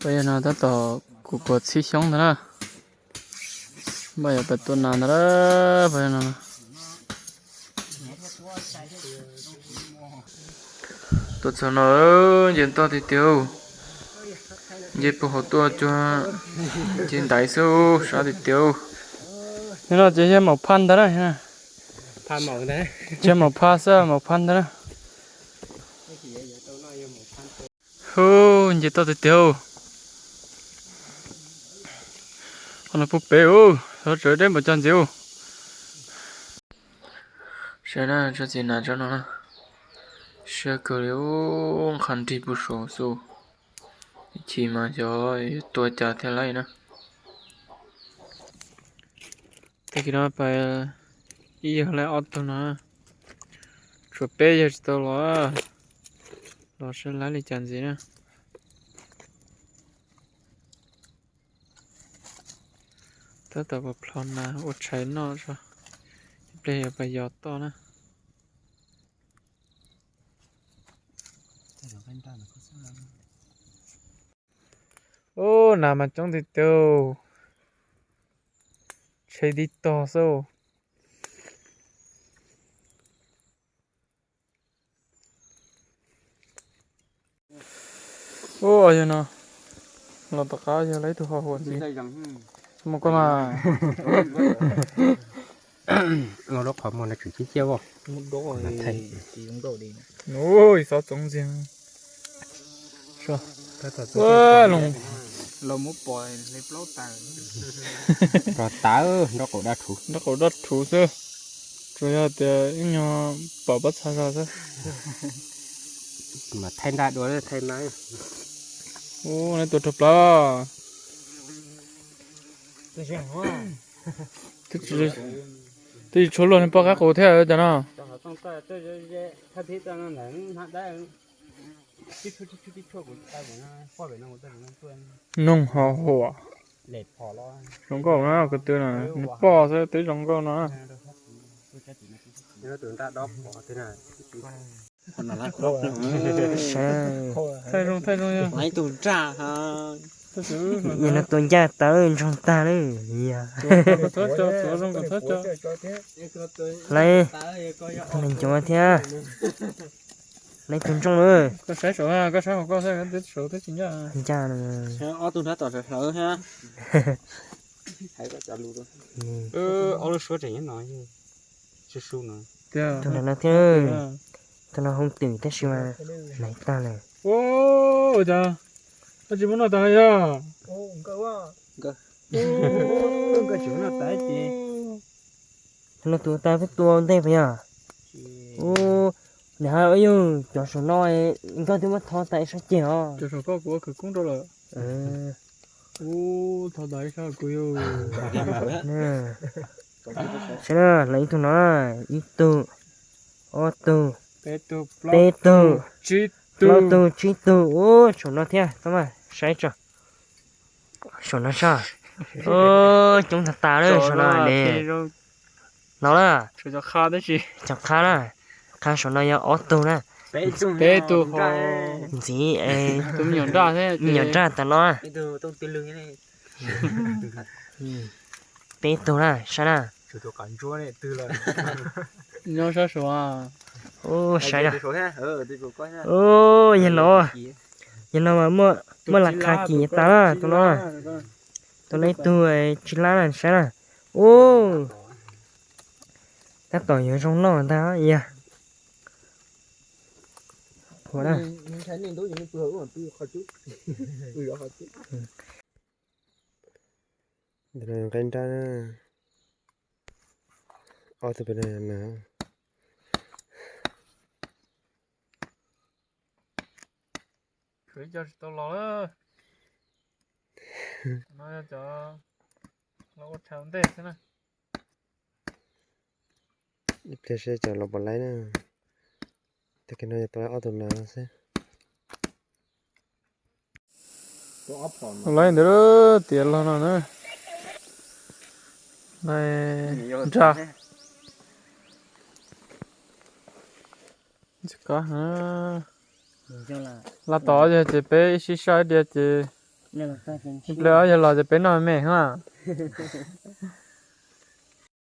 Peb yog no tab tom kuv kuav txhib xyoob ntag na. Npaj yuav pais tua nas ntag na, peb yog no. Tuaj txog no, nce toj tiag tiag. Nce puag hauv tuaj cuag nce ntaiv xwb, sab tiag tiag. Yog no ces yog maum phaj ntag na. Tsis yog maum phaj xwb, maum phaj ntag na. Hu, nce toj tiag tiag. Qhov no puag pem ub, xyov tseem deb npaum cas ntxiv ub. Saib na, tsob txiv nas tsob no na, siab kawg li ub, nqhas nrig puag saud xwb. Ib chim mas xyov yuav tua cas thiaj laib na. Tag kis no pais ib yawg laib ob tug no, tshuav peb yawg tsis tau los, los saib laib li cas ntxiv na. Tab tom pas plho nas ua tshais noj tso, ib pliag yuav pas yos toj na. Ub, nas mas coob tiag tiag, tshe tib tog xwb. Ub, yog no, los tom qab yog laib ib tug ho huam ntxiv. Mus koj mas. Los rau qhov muag no tseem cib ciaj os. Ui, xov txoov ntxiag. Los mus pom li plaub taws. Rov taws nraub qaum daj rhuv. Nraub qaum daj rhuv xwb. Tsuas yog tias ib nyuag pom pob txha zog xwb. Mas thaij nraj dua thaij na. Ub, neb tua rau plaub. Twb tsis tshua luag li poj qab qus thiab cov no. Noog ho huam. Zoo nkauj na, ko tw na, nws poj xwb twb zoo nkauj no. Thaij zoo, thaij zoo. Yog no tua ncaj tawv ntsoog tag lawm. Laib, tus neeg ncuav thiab. Laib tus ntsooj lawm. Koj saib saud, koj saib hauv koj thiab, saud twb tsis ncaj. Ncaj. Ob tug nrab tom sawv hlawv thiab. Ob lub suab tseem nyob no. Tus no thiab. Tus no hoob twm tab sis mas laiv tag lawm. Ua cas koj tsis muab noj tas yog? Tus no tus tas peb tua ua ntej puas yog? Ub, nws ho yog cov saum no, nkawd twb muab thov tas ib sab ceg os. Cov saum koj kuv ua khawv koob rau lawm. Ub, thov tas ib sab kuv yog. Saib na, lawv ib tug no, ib tug, ob tug, peb tug, plaub tug, tsib tug, ub, saum no thiab, txhob mas saib tso. Saum no sab, coob tag tas lawm saum no ne. No na, cov qha na, qha saum no yog ob tug na. Peb tug ntxiv, me nyuam nraj tas no. Peb tug na, saib na. Nyob sab saud. Ub, saib na. Ub, yog no, yog no mas muaj lam qha kim tas na tus no. Tus no ib tug tsib lab na, saib na. Ub, tab tom yuav zoo noj ntag yog. Nqaij nrab, ob tug pem no. Khwv ib co tsis tau los lawm. No yog cov los ua tshais ua ntej xwb na. Ib pliag seb cov los puas laib na. Tag kis no yog tua ob tug nas xwb. Laib ntawd tiav los no na. Laib nraj. Lam tod yog ces peb ib sib sab ib diav ces Lawv ob yog los ces peb noj me me.